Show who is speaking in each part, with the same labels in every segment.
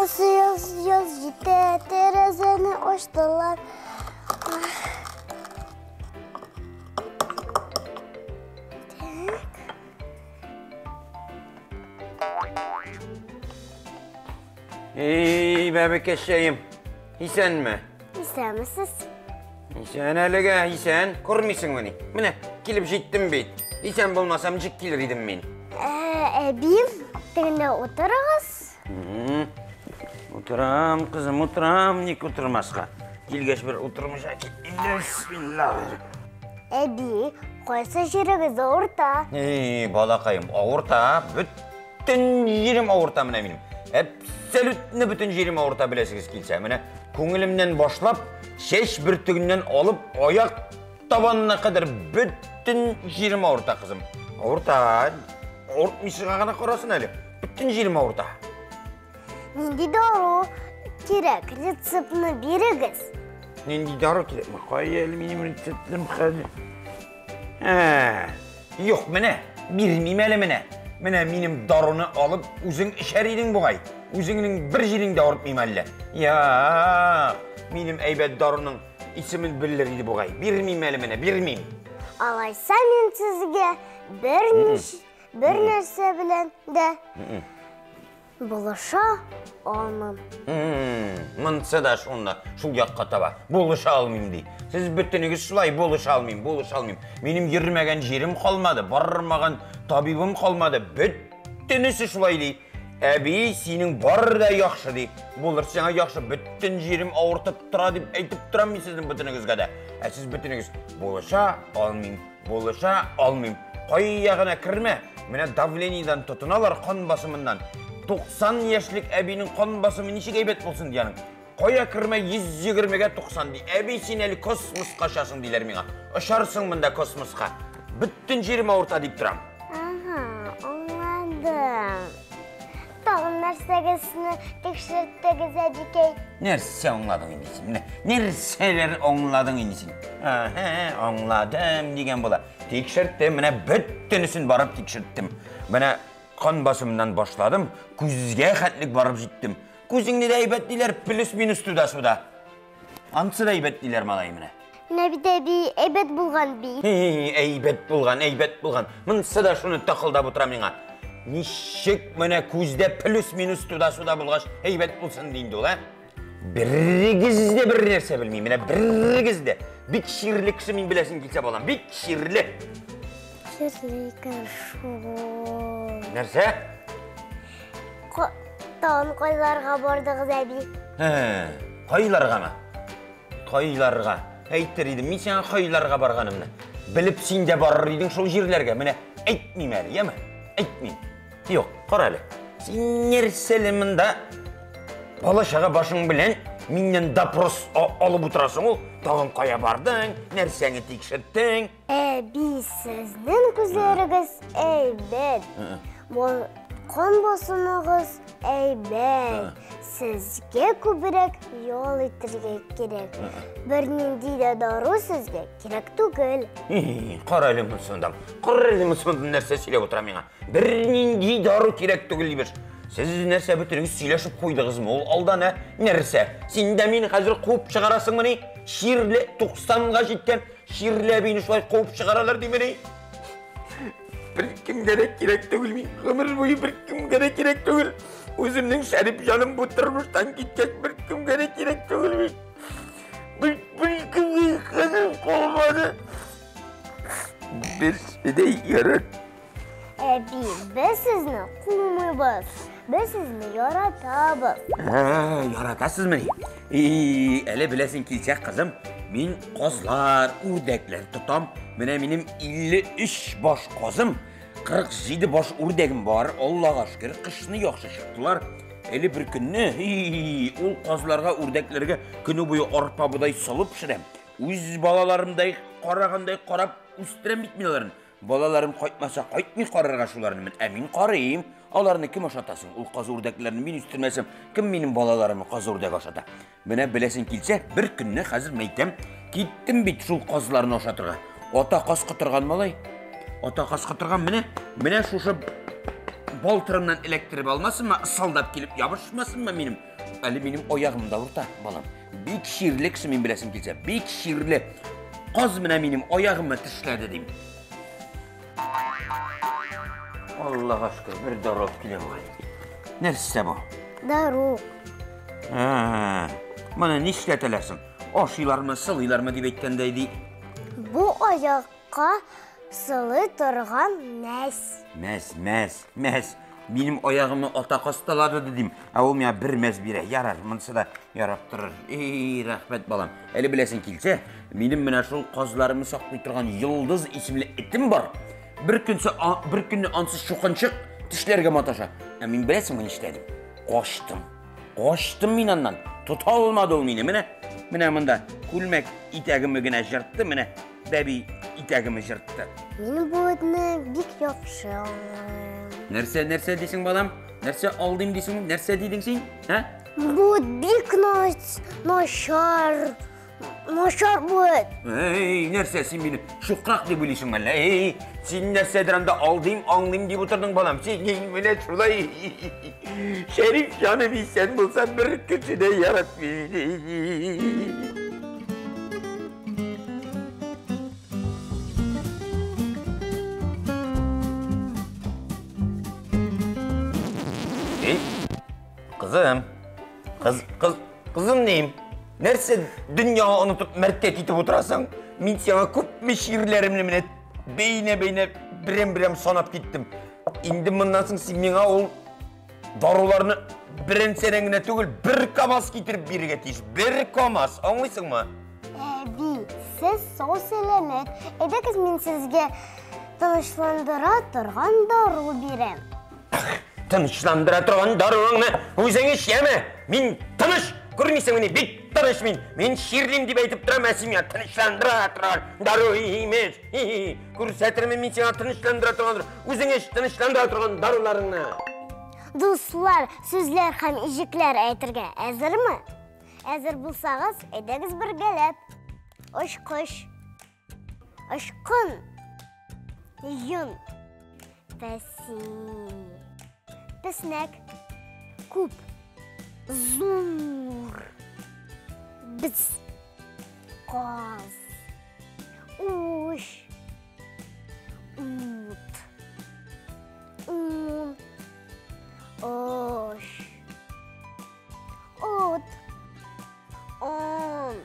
Speaker 1: Яз, яз, яз җитә, тәрәзәне ачтылар. Так.
Speaker 2: Эй, бәбекәшәем, исәнме?
Speaker 1: Исәнмесез.
Speaker 2: Исән әлегә, исән. Күрмисеңмени? Менә, килеп җиттем бит. Исән булмасам, ничек килер идем мин?
Speaker 1: Әбием, тегендә утырыгыз.
Speaker 2: Утырам, кызым, утырам, ник утырмаска? Килгәч бер утырмыйча китмим дә, бисмилла.
Speaker 1: Әби, кайсы җирегез авырта?
Speaker 2: Эй, балакаем, авырта, бөтен җирем авырта менә минем. Абсолютно бөтен җирем авырта, беләсегез килсә. Менә күңелемнән башлап, чәч бөртегеннән алып, аяк табанына кадәр бөтен җирем авырта, кызым. Авырта. Авыртмыйча гына карасын әле. Бөтен җирем авырта.
Speaker 1: Нинди дару кирәк? Рецептны бирегез.
Speaker 2: Нинди дару кирәк? Кая әле минем рецептым хәзер? Ә, юк, менә, бирмим әле менә. Менә минем даруны алып, үзең эчәр идең бугай. Үзеңнең бер җирең дә авыртмыйм әллә. Я, минем әйбәт даруның исемен белер иде бугай. Бирмим әле менә, бирмим.
Speaker 1: Алайса мин сезгә бер нәрсә белән дә булыша алмам.
Speaker 2: Монсы да шунда, шул якка таба. Булыша алмыйм ди. Сез бөтенегез шулай булыша алмыйм, булыша алмыйм. Минем йөрмәгән җирем калмады, бармаган табибым калмады. Бөтенесе шулай ди. Әби, синең бар да яхшы ди. Булыр сиңа яхшы, бөтен җирем авыртып тора дип әйтеп торам мин сезнең бөтенегезгә дә. Ә сез бөтенегез булыша алмыйм, булыша алмыйм. Кая гына кермә, менә давлениедән тотыналар, кан басымыннан. 90 яшьлек әбинең кан басымы ничек әйбәт булсын ди аның. Кая кермә 120-гә 90 ди. Әби, син әле космоска очасың диләр миңа. Очарсың монда космоска. Бөтен җирем авырта дип торам.
Speaker 1: Ага, аңладым. Тагын нәрсәгезне тикшерттегез, әбикәй?
Speaker 2: Нәрсә аңладың инде син? Менә нәрсәләр аңладың инде син? Ага, аңладым дигән була. Тикшерттем, менә бөтенесен барып тикшерттем. Менә кан басымыннан башладым, күзгә хәтлек барып җиттем. Күзеңне дә әйбәт диләр, плюс-минус туда-сюда. Ансы да әйбәт диләр, малай, менә.
Speaker 1: Менә бит әби, әйбәт булган бит.
Speaker 2: Әйбәт булган, әйбәт булган. Монсы да шуны такылдап утыра миңа. Ничек менә күздә плюс-минус туда-сюда булгач, әйбәт булсын ди инде ул, ә? Берегез дә бер нәрсә белми, менә берегез дә. Бик чирле кеше мин, беләсең килсә, балам, бик чирле.
Speaker 1: Чирле икән шул.
Speaker 2: Нәрсә?
Speaker 1: Тагын кайларга бардыгыз, әби?
Speaker 2: Кайларгамы? Кайларга? Әйтер идем, мин сиңа кайларга барганымны. Белеп син дә барыр идең шул җирләргә. Менә әйтмим әле, яме? Әйтмим. Юк, кара әле. Син нәрсәле монда бала-чага башың белән миннән допрос алып утырасың ул? Тагын кая бардың? Нәрсәңне тикшерттең?
Speaker 1: Әби, сезнең күзләрегез әйбәт. Кан басымыгыз әйбәт. Сезгә күбрәк ял итәргә кирәк. Бернинди дә дару сезгә кирәк түгел.
Speaker 2: Кара әле монсында. Кара әле монсында нәрсә сөйләп утыра миңа. Бернинди дару кирәк түгел дибез. Сез нәрсә бөтенегез сөйләшеп куйдыгызмы? Ул алдан, ә? Нәрсә? Син дә мине хәзер куып чыгарасыңмыни? Чирле 90-га җиткән чирле әбине шулай куып чыгаралар димени? Бер кемгә дә кирәк түгел мин. Гомер буе бер кемгә дә кирәк түгел. Үземнең Шәрип җаным бу тормыштан киткәч, бер кемгә дә кирәк түгел мин. Бер кемгә хәзер калмады. Берсе дә ярат.
Speaker 1: Әби, без сезне кумыйбыз. Без сезне яратабыз.
Speaker 2: Яратасызмыни? И, әле беләсең килсә, кызым, мин казлар, үрдәкләр тотам. Менә минем 53 баш казым, 47 баш үрдәгем бар. Аллага шөкер, кышны яхшы чыктылар. Әле бер көнне, и, ул казларга, үрдәкләргә көне буе арпа бодай салып пешерәм. Үз балаларымдай карагандай карап үстерәм бит мин аларны. Балаларым кайтмаса, кайтмый карарга шуларны. Ә мин карыйм. Аларны кем ашатасың? Ул каз үрдәкләрне мин үстермәсәм, кем минем балаларымны каз үрдәк ашата? Менә беләсең килсә, бер көнне хәзер мәйтәм, киттем бит шул казларны ашатырга. Ата каз котырган малай. Ата каз котырган, менә, менә шушы балтырымнан эләктереп алмасынмы, ысылдап килеп ябышмасынмы минем? Әле минем аягым да авырта, балам. Бик чирле кеше мин беләсем килсә, бик чирле. Каз менә минем аягымны тешләде дим. Аллага шөкер, бер дару алып килә бугай. Нәрсә бу?
Speaker 1: Дару.
Speaker 2: Ә, моны нишләтәләр соң? Ашыйлармы, сылыйлармы дип әйткәндәй ди.
Speaker 1: Бу аякка сылый торган мәс.
Speaker 2: Мәс, мәс, мәс. Минем аягымны ата касталады дим. Ә ул миңа бер мәс бирә. Ярар, монысы да ярап торыр. Эй, рәхмәт, балам. Әле беләсең килсә, минем менә шул казларымны саклый торган Йолдыз исемле этем бар. Бер көнсе, бер көнне ансыз чукынчык тешләргә маташа. Ә мин беләсеңме нишләдем? Качтым. Качтым мин аннан. Тота алмады ул мине. Менә, менә монда күлмәк итәгемне генә җыртты, менә бәби итәгемне җыртты.
Speaker 1: Мин бу этне бик яхшы аңлыйм.
Speaker 2: Нәрсә, нәрсә дисең, балам? Нәрсә алдым дисең? Нәрсә дидең син? Ә?
Speaker 1: Бу эт бик начар. Начар бу эт.
Speaker 2: Эй, нәрсә син мине чукрак дип уйлыйсың әллә? Эй, син нәрсәдер анда алдым, аңлыйм дип утырдың, балам. Син менә шулай. Шәриф җаным исән булса, бер кеше дә яратмый. Эй, кызым, кыз, кыз, кызым ним? Нәрсә дөнья онытып мәрткә китеп утырасың? Мин сиңа күпме чирләремне менә бәйнә-бәйнә берәм-берәм санап киттем. Инде моннан соң син миңа ул даруларны беренчедән генә түгел, бер КАМАЗ китереп бирергә тиеш. Бер КАМАЗ, аңлыйсыңмы?
Speaker 1: Әби, сез сау сәламәт. Әйдәгез мин сезгә тынычландыра торган дару бирәм.
Speaker 2: Тынычландыра торган даруыңны үзең эч, яме? Мин тыныч, күрмисеңмени, бик тыныч мин. Мин чирлим дип әйтеп торам, ә син миңа тынычландыра торган дару имеш. Күрсәтермен мин сиңа тынычландыра торган дару. Үзең эч тынычландыра торган даруларыңны.
Speaker 1: Дуслар, сүзләр һәм иҗекләр әйтергә әзерме? Әзер булсагыз, әйдәгез бергәләп. Очкыч, очкын, йон, пәси, песнәк, күп, зур, без, каз, уч, ут, ун, ош, ут, он,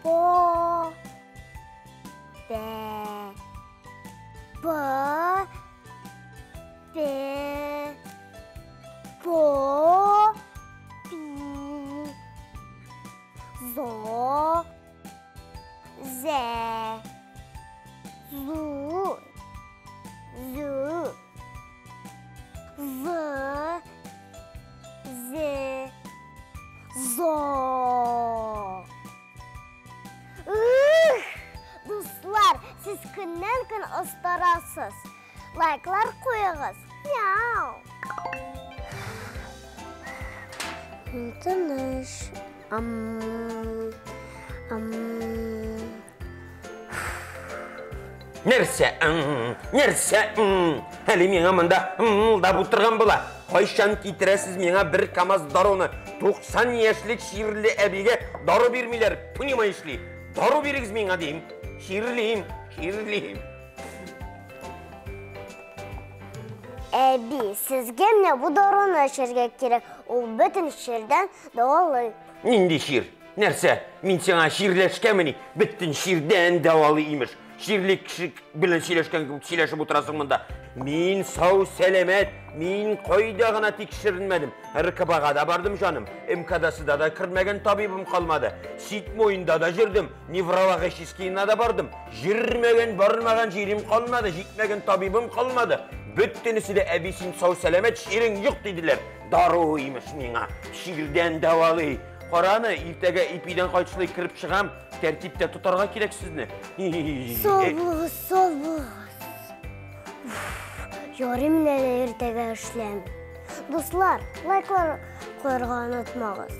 Speaker 1: по, бә, б, пе, по, пи, зо, зә, зу, зү, з, зе, зо. Ух, дуслар, сез көннән-көн остарасыз. Лайклар куегыз. Мяу. Мин тыныч. Ам, ам.
Speaker 2: Нәрсә? Нәрсә? Әле миңа монда ыңылдап утырган була. Кайчан китерәсез миңа бер КАМАЗ даруны? 90 яшьлек чирле әбигә дару бирмиләр, понимаешь ли? Дару бирегез миңа дим. Чирлим, чирлим.
Speaker 1: Әби, сезгә менә бу даруны эчәргә кирәк. Ул бөтен чирдән дәвалый.
Speaker 2: Нинди чир? Нәрсә? Мин сиңа чирләшкәнмени? Бөтен чирдән дәвалый имеш. Чирле кеше белән сөйләшкән кебек сөйләшеп утырасың монда. Мин сау сәламәт, мин кайда гына тикшеренмәдем. РКБга да бардым җаным, МКДсыда да кермәгән табибым калмады. Ситмоенда да җөрдем, неврологическийына да бардым. Җөрмәгән, бармаган җирем калмады, җитмәгән табибым калмады. Бөтенесе дә әби син сау сәламәт, чирең юк диделәр. Дару имеш миңа, чирдән дәвалый. Караны, иртәгә ипидән кайтышлый кереп чыгам, тәртиптә тотарга кирәк сезне.
Speaker 1: Сау булыгыз, сау булыгыз. Ярый менә әле иртәгә эшләм. Дуслар, лайклар куярга онытмагыз.